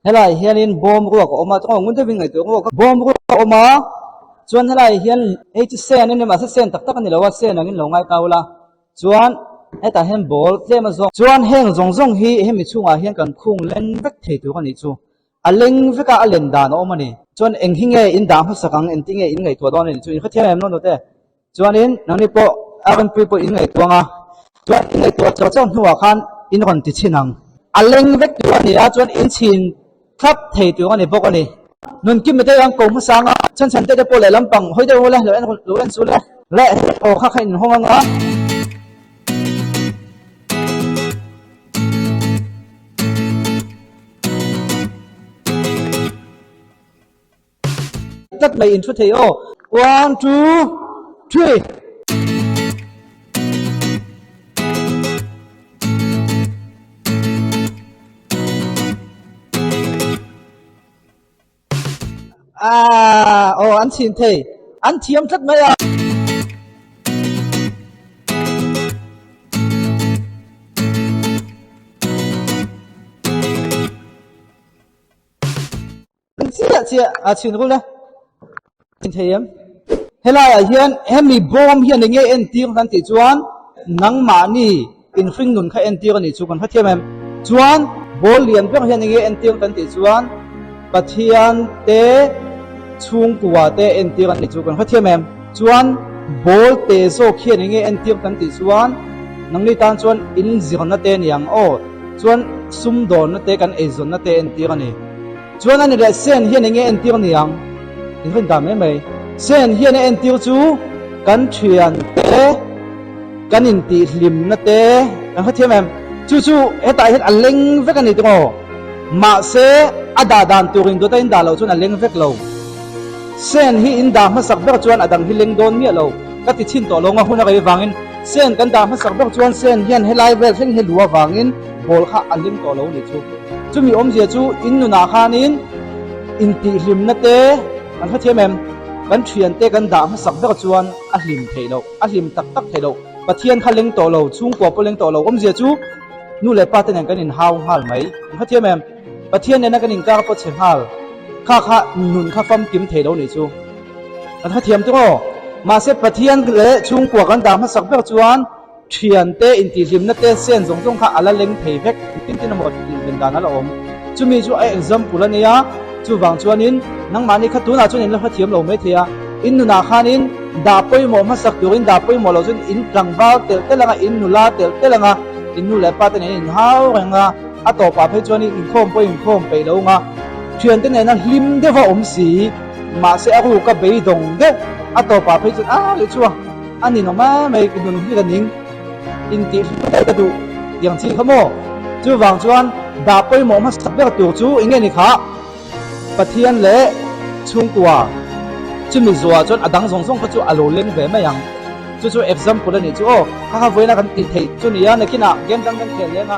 Helai hianin bawm ruak a awm a, chuan ngun deuhin ngaihtuah ruak a bawm ruak a awm a, chuan helai hian hei chu sen a ni mahse sen tak tak a ni lo a, sen angin lo ngai kau la, chuan hetah hian ball tlem a zawng. Chuan heng zawng zawng hi hemi chhungah hian kan khung leng vek thei tur a nih chu, a leng vek a, a len dan a awm a ni. Chuan eng hi nge in dah hmasak ang, engtin nge in ngaihtuah dawn a nih chu, in hrethiam em lo nute? Chuanin nangni pawh a rawnpui pawh in ngaihtuah ang a, chuan in ngaihtuah chauh chauh hnuah khan in rawn ti chhin ang. A leng vek tur a ni a, chuan in chhin thlap thei tur a ni bawk a ni. Nunkim mite ang ko hmasa ang a, chhan chhan te te pawh lehlam pang hawi deuh ule, lo en lo en chu le. Leh hei aw kha kha in hawng ang a. Tlat mai in thu thei aw. One, two, three. Ah, aw an chhin thei. An thiam tlat mai a. Chiah chiah a chhin rul e. Chhin thei em? Helaiah hian hemi bawm hian enge entir kan tih chuan nangmahni inhring nun kha entir a nih chu kan hrethiam em? Chuan ball lian ber hian enge entir kan tih chuan Pathian te chhungkua te entir a nih chu kan hrethiam em? Chuan ball te zawk hian enge entir kan tih chuan nangni tan chuan inzirna te niang aw chuan sumdawnna te kan eizawnna te entir a ni. Chuan a ni leh sen hian enge entir niang? In rin dan mai mai. Sen hian a entir chu kan thian te, kan intihhlimna te, kan hrethiam em? Chu chu hetah hian a leng vek a ni tawng aw. Mahse a dah dan tur in dawt a in dah loh chuan a leng vek lo. Sen hi in dah hmasak ber chuan a dang hi leng dawn miah lo. Ka ti chhin tawh lo nga hun a rei vangin sen kan dah hmasak ber chuan sen hian helai vel thleng hi lu avangin ball kha a leng tawh lo a nih chu. Chumi awmzia chu in nunah khanin intihhlimna te kan hrethiam em? Kan thiante kan dah hmasak ber chuan a hlim theih loh, a hlim tak tak theih loh. Pathian kha leng tawh lo, chhungkua pawh leng tawh lo. Awmzia chu nu leh pa te nen kan inhau nghal mai. Kan hrethiam em? Pathian nena kan inkar pawh chhe nghal. Kha kha nun kha famkim thei lo nih chu. Kan hrethiam tuk aw. Mahse Pathian leh chhungkua kan dah hmasak ber chuan Thiante intihhlimna te sen zawng zawng kha a la leng thei vek tin tin emaw tihhlim dan a la awm. Chumi chu a example a nia, chuvang chuanin nangmahni kha tunah chuan in la hrethiam lo mai thei a, in nunah khanin dah pawimawh hmasak turin dah pawimawh loh chuan in tlangval telh telh anga, in nula telh telh anga, in nu leh pa te nen in inhau reng a, a tawpah phei chuanin inkhawm pawh inkhawm peih lo anga, thiante nena hlim deuh a awm si, mahse a ruka beidawng deuh, a tawpah phei chuan a leh chu a. A ninawm mai mai ka nun hi ka ning intih hlim daih ka duh tiang chi kha maw? Chuvang chuan dah pawimawh hmasak ber tur chu eng nge ni kha? Pathian leh chhungkua chumi zuah chuan a dang zawng zawng kha chu a lo leng ve mai ang. Chu chu example a nih chu aw. Kha kha vawiina kan tih theih chu nia nakinah game dang kan khel leng a.